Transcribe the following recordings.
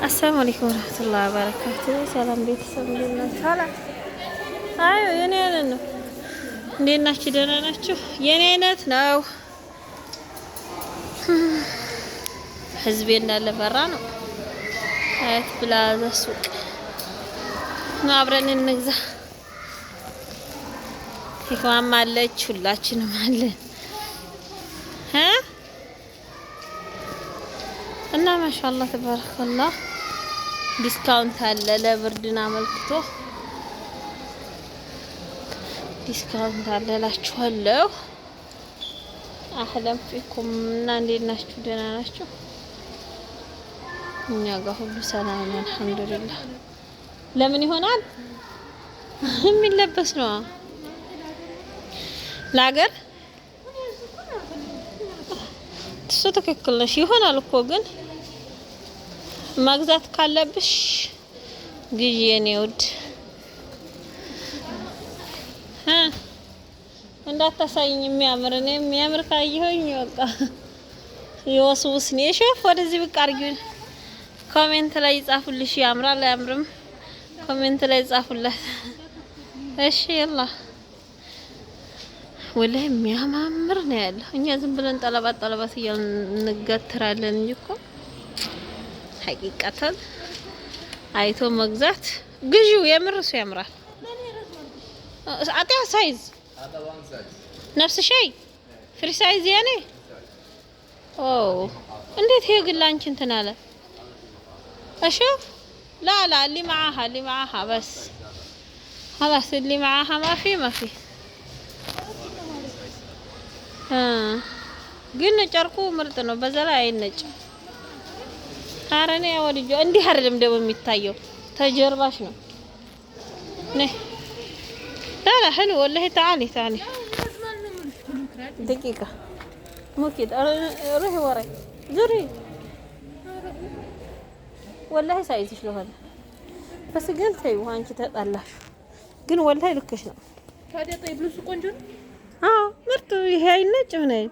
السلام عليكم ورحمة الله وبركاته። ሰላም ቤተሰብ እንዴት ናችሁ? አይ የኔ አይነት ነው። እንዴት ናችሁ? ደህና ናችሁ? የኔ አይነት ነው። ህዝቤ እንዳለ በራ ነው። ሀያት ፕላዛ ሱቅ ነው። አብረን እንግዛ። ሂክማም አለች፣ ሁላችንም አለን እ እና ما شاء الله تبارك الله discount አለ። ለብርድን አመልክቶ discount አለ እላችኋለሁ። أهلا فيكم እና እንዴት ናችሁ? ደህና ናችሁ? እኛ ጋር ሁሉ ሰላም ነው الحمد لله። ለምን ይሆናል የሚለበስ ነው ለሀገር እሱ ትክክል ነሽ። ይሆናል እኮ ግን መግዛት ካለብሽ ግዢ የኔ ውድ እ እንዳታሳይኝ የሚያምር እኔ የሚያምር ካየሁኝ በቃ ይወስውስ ነው። شوف ወደዚህ ብቅ አድርጊው። Comment ላይ ይጻፉልሽ። ያምራል አያምርም? Comment ላይ ይጻፉላት። እሺ يلا والله የሚያማምር ነው ያለው። እኛ ዝም ብለን ጠለባት ጠለባት እያልን እንገትራለን እንጂ እኮ ሐቂቀተን አይቶ መግዛት ግዢው የምር እሱ ያምራል። أعطيها size هذا one size. نفس شيء free size የኔ ኦ እንዴት ይሄ ግን ላንቺ እንትን አለ። اشوف لا لا اللي معاها اللي معاها بس خلاص اللي معاها ما في ما في እ ግን ጨርቁ ምርጥ ነው። በዛ ላይ አይነጭም። ኧረ እኔ ወድጄ እንዲህ አይደለም ደግሞ የሚታየው ተጀርባሽ ነው። ነይ لا لا حلو والله تعالي تعالي دقيقة مو كده روحي وراي زوري والله size ሽ ለሆነ بس ግን ተይው አንቺ ተጣላሽ። ግን والله ልክሽ ነው። ታዲያ طيب ልብሱ ቆንጆ ነው። አዎ ምርጥ ይሄ አይነጭ ምን አይል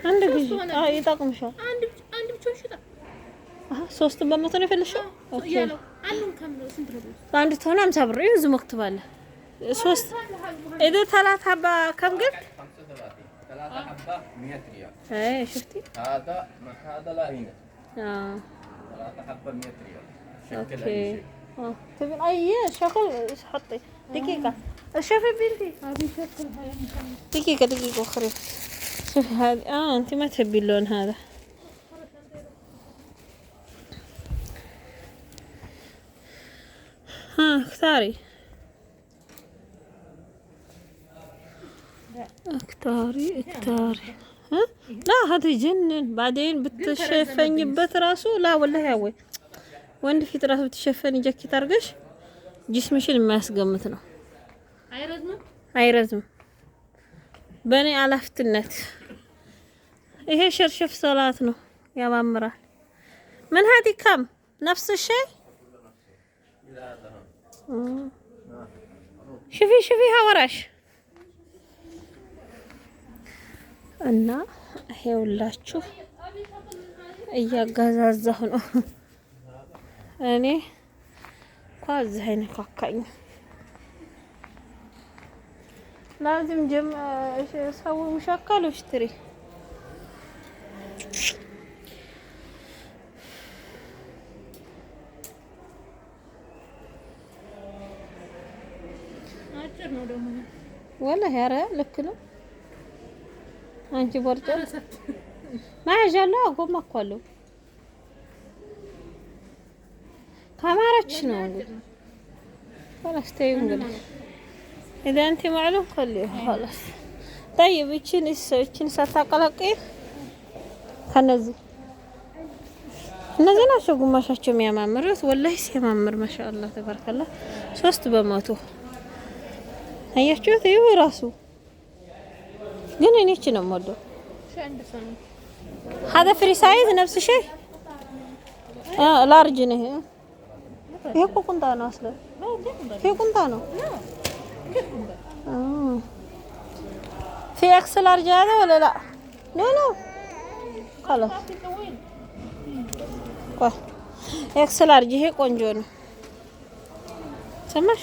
አንድ ጊዜ አዎ ይጠቅምሻል። አንድ አንድ ብቻ ይሸጣል። አሃ ሶስቱን በመቶ ነው የፈለግሽው? Okay ያለው አንዱን ከም ነው ስንት ነው? አንድ ትሆነ 50 ብር ይኸው እዚሁ مكتوب አለ። ሶስት إذا ثلاث حبة كم قلت؟ 35 ثلاثة حبة 100 ريال. ايه شفتي؟ هذا مع هذا لا هنا. اه ثلاثة حبة 100 ريال. شكل Okay أي شيء. اه تبين اي شغل حطي دقيقة شوفي بنتي دقيقة دقيقة اخري شوفي هذه انت ما تحبي اللون هذا. ها اختاري اختاري اختاري ها لا هذا يجنن بعدين بتشفنيበት ራሱ لا والله ያወይ ወንድ ፊት ራሱ ብትሸፈኝ ጃኬት አድርገሽ جسم ሽን የማያስገምት ነው። አይረዝምም። አይረዝም። በእኔ አላፍትነት ይሄ شرشف ሰላት ነው፣ ያማምራል። ምን هذه كم نفس الشيء شوفي شوفي وراش እና ይሄውላችሁ እያጋዛዛሁ ነው። እኔ እንኳ እዚህ አይነካካኝም። لازم جم سوي مشكل واشتري. አጭር ነው ደግሞ። والله ኧረ ልክ ነው። አንቺ ቦርጫ መያዣ አለው። ጎማ እኮ አለው። ካማረች ነው እንግዲህ خلاص ተይው እንግዲህ إذا أنت معلوم خليه خلاص طيب ይችን ይችን ሳታቀላቅይ ከነዚህ እነዚህ ናቸው ግማሻቸው የሚያማምሩት። والله ሲያማምር ما شاء الله تبارك الله። 3 በመቶ አያችሁት? ይኸው ራሱ ግን እኔ እቺ ነው የምወደው። هذا free size نفس شيء large ነው። ይሄ ይሄ እኮ ቁምጣ ነው አስለ ይሄ ቁምጣ ነው። في X large هذا ولا لا؟ No no خلاص. ቆይ X large ይሄ ቆንጆ ነው። ሰማሽ?